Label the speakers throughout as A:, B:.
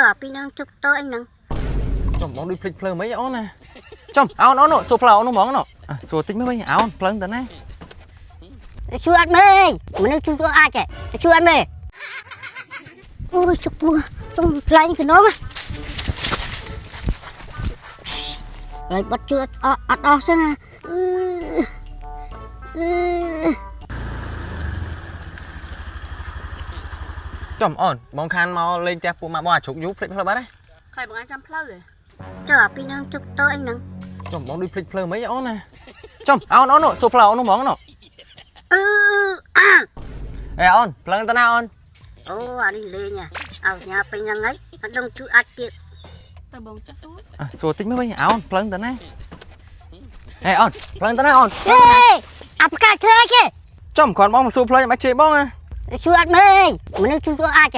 A: អាពីរហ្នឹងជុកតើអីហ្នឹង
B: ចំបងដូចភ្លេចភ្លើងមិនអូនណាចំអូនអូនសួរផ្លូវអូននោះហ្មងណសួរតិចមើលវិញអូនភ្លើងតើណា
A: ជួយអត់មើលមនុស្សជួយអាចជួយអត់មើលអូយជុកមួសុំខ្លាញ់កណងហើយបាត់ជួយអត់អត់អស់សិនណាអឺអឺ
B: ចំអូនបងខានមកលេងផ្ទះពួកម៉ាក់បងអាជ្រុកយូរភ្លេចភ្លើងបាត់ហើយ
C: ខ្លាចបងឯងចាំផ្លូវឯង
A: ចុះអាពីរហ្នឹងជុកតើអីហ្នឹង
B: ចំបងដូចភ្លេចភ្លើងមិនអូនណាចំអូនអូនសួរផ្លូវអូននោះហ្មងណ
A: អឺអា
B: អេអូនភ្លើងតើណាអូន
A: អូអានេះលេងអោញ៉ាពេញហ្នឹងហើយអត់ដឹងជួយអាចទៀត
C: តើបងចុះសួរ
B: សួរតិចមើលវិញអូនភ្លើងតើណាអេអូនភ្លើងតើណាអូន
A: ហេអាប្រកាសធ្វើអីគេ
B: ចំគ្រាន់បងមកសួរផ្លូវខ្ញុំអាចជេរបងណា
A: ជួយអត់មើលមនុស្សជួយអាច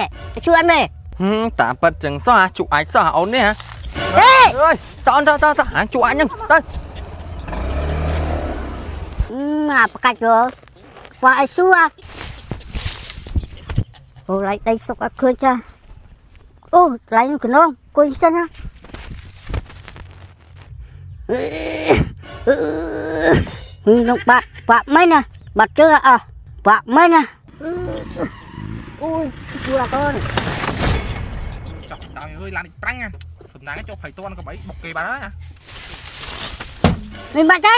A: ជួយអត់មើល
B: ហឹមតាមពិតចឹងសោះអាជក់អាចសោះអូននេះហ៎
A: ហេ
B: អើយតើអូនតើតើតើអាជក់អាចហ្នឹងទៅ
A: អាប្រកាសយោខ្វះអីសួរអូឡៃដៃសុកអត់ឃើញចាអូឡៃកណងគួយសិនណាអឺនឹងបាក់បាក់មែនណាបាត់ជើងអស់បាក់មែនណាអូយជួអាកូន
D: ចុះដល់អើយឡាននេះប្រាំងសំណាងចុះភ័យតន់ក៏បីបុកគេបាត់ហើយណា
A: មិនបាច់ទេ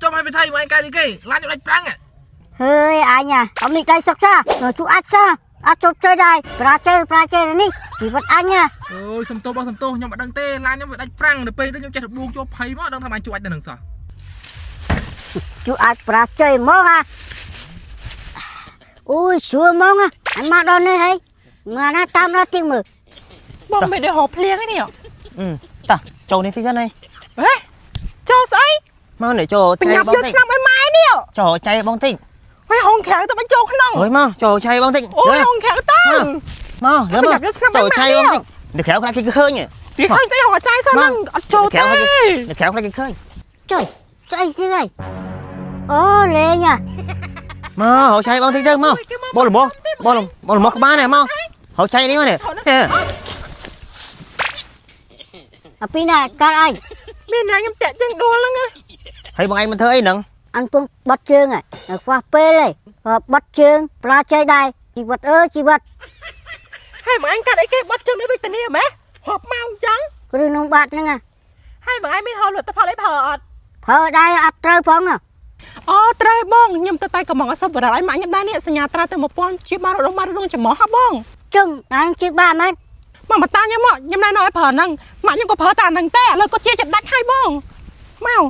D: ចុះឲ្យไปថៃមកឯងកាយនេះគេឡានខ្ញុំដាច់ប្រាំង
A: ហើយអញអត់មានដៃសុកចាជួអាចចាអត់ជប់chơiដែរប្រាជើប្រាជើនេះជីវិតអញ
D: អើយសំទោសបងសំទោសខ្ញុំអត់ដឹងទេឡានខ្ញុំវាដាច់ប្រាំងដល់ពេលទៅខ្ញុំចេះរបួងចូលភ័យមកដឹងថាបានជួអាចនៅនឹងសោះ
A: ជួអាចប្រាជើមកហ่าអូយសួរមកអញមកដល់នេះហើយមកណាតាមដល់ទីមើល
E: បងមិនได้ហៅភ្លៀងឯនេះ
F: តោះចូលនេះតិចសិនហើយ
E: ហេចូលស្អី
F: មកនេះចូល
E: បញ្ញាប់
F: ចៃបងតិច
E: យកឆ្នាំឲ្យម៉ែនេះ
F: ចូលចៃបងតិច
E: ហើយហងក្រៅទៅបញ្ចូលក្នុង
F: អើយមកចូលចៃបងតិច
E: អូយហងក្រៅទៅ
F: មកលើមក
E: បញ្ញាប់យកឆ្នាំ
F: ចូល
E: ឲ្យម៉ែនេះ
F: ចៃបងតិចនៅក្រៅខ្លះគេឃើញ
E: វាឃើញស្អីហងចាយសោះហ្នឹងអត់ចូលទេ
F: នៅក្រៅខ្លះគេឃើញ
A: ចុយស្អីទៀតហើយអូលេង
F: មកហៅចៃបងតិចទៅមកបងលំបងលំបងលំក្បាលនេះមកហៅចៃនេះមកនេះ
A: អាពីណាកាត់អី
E: មានណាខ្ញុំតាក់ជើងដួលហ្នឹង
F: ហើយបងឯងមិនធ្វើអីហ្នឹង
A: អញពងបត់ជើងហ่ะខ្វះពេលហីបត់ជើងប្រាជ័យដែរជីវិតអើជីវិត
E: ហើយបងឯងកាត់អីគេបត់ជើងនេះវេទនាម៉េះហប់ម៉ោងចឹង
A: គ្រឹះនំបាត់ហ្នឹង
E: ហើយបងឯងមានហៅលទ្ធផលអីប្រើអត់
A: ប្រើដែរអត់ត្រូវផង
E: អូត្រូវបងខ្ញុំទៅតែកំងអសុបរឲ្យម៉ាក់ខ្ញុំដែរនេះសញ្ញាត្រាទៅ1000ជាបានរងបានរងច្រមុះហ៎បង
A: ជឹងដល់ជិះបាមែន
E: មកមកតាខ្ញុំមកខ្ញុំណែនាំឲ្យប្រើហ្នឹងម៉ាក់ខ្ញុំក៏ប្រើតាហ្នឹងតែឥឡូវគាត់ជាចិត្តដាច់ហើយបងមក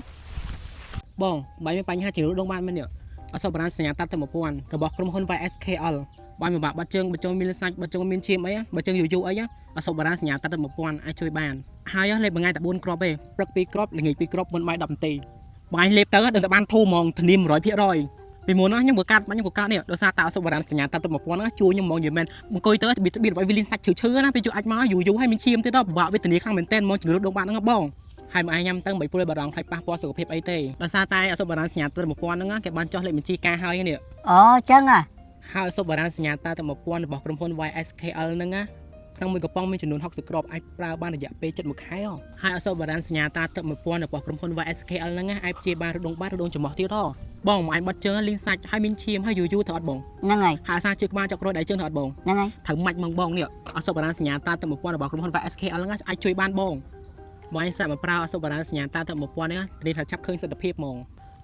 E: បងបាយមានបញ្ហាជំងឺដងបានមែននេះអសុបរានសញ្ញាតាត់ទៅ1000របស់ក្រុមហ៊ុន YSKL បាយមួយបាក់បាត់ជើងបាត់ជើងមានសាច់បាត់ជើងមានឈាមអីបាត់ជើងយូរយូរអីអសុបរានសញ្ញាតាត់ទៅ1000អាចជួយបានហើយលេបមួយថ្ងៃតែ4គ្រាប់ទេព្រឹក2គ្រាប់ល្ងាច2គ្រាប់មុនបាយ10នាទីបាយលេបទៅដឹងតែបានធូរហ្មងធានា100%ពីមុនណាខ្ញុំក៏កាត់ខ្ញុំក៏កាត់នេះដោយសារតាអសុបរានសញ្ញាតាត់ទៅ1000ហ្នឹងជួយខ្ញុំហ្មងនិយាយមែនអង្គុយទៅបៀតបៀតឲ្យវាលីងសាច់ឈឺឈឺណាពេលជួយអាចមកយូរយូរហើយមានឈាមទៀតដល់ពិបាកវេទនាខ្លាំងមែនទែនហ្មងជំងឺដងបាក់ហ្នឹងបងហើយមកឯងញ៉ាំទៅមិនព្រួយបារម្ភខ្លាចប៉ះពាល់សុខភាពអីទេដោយសារតែអសុបរានសញ្ញាទឹក1000ហ្នឹងគេបានចោះលេខបញ្ជីការហើយនេះ
A: អូចឹងហ่ะ
E: ហើយអសុបរានសញ្ញាតាទឹក1000របស់ក្រុមហ៊ុន YSKL ហ្នឹងណាក្នុងមួយកំប៉ុងមានចំនួន60គ្រាប់អាចប្រើបានរយៈពេល71ខែហើយអសុបរានសញ្ញាតាទឹក1000របស់ក្រុមហ៊ុន YSKL ហ្នឹងណាអាចព្យាបាលរដងបាតរដងច្រមុះទៀតហ៎បងមកឯងបាត់ជើងលីងសាច់ហើយមានឈាមហើយយូរយូរទៅអត់បង
A: ហ្នឹងហើយ
E: ហើយអាសាជើងក្បាលចុករយដៃជើងទៅអត់បង
A: ហ្នឹងហើយ
E: ត្រូវម៉ាច់មកបងនេះអសុបរានសញ្ញាតាទឹក1000របស់ក្រុមហ៊ុន YSKL ហ្នឹងអាចជួយបានបងបងឯងសាកមកប្រើអសុបរានសញ្ញាតាទឹក1000នេះធានាថាឆាប់ឃើញសិទ្ធិភាពហ្មង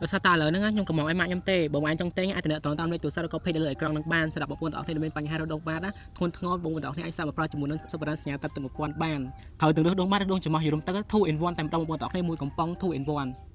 E: ដោយសារតែឥឡូវហ្នឹងខ្ញុំកំងឲ្យម៉ាក់ខ្ញុំទេបងឯងចង់ទិញអាចតំណតាមលេខទូរស័ព្ទឬក៏ page នៅលើអេក្រង់ហ្នឹងបានសម្រាប់បងប្អូនទាំងអស់គ្នាដែលមានបញ្ហារដូងបាតណាធ្ងន់ធ្ងរបងប្អូនទាំងអស់គ្នាអាចសាកមកប្រើជាមួយនឹងសុបរានសញ្ញាតាទឹក1000បានត្រូវទាំងរដូងបាតរដូងច្រមុះយល់ទៅ2 in 1តែម្ដងបងប្អូនទាំងអស់គ្នាមួយកំប៉ុង2 in 1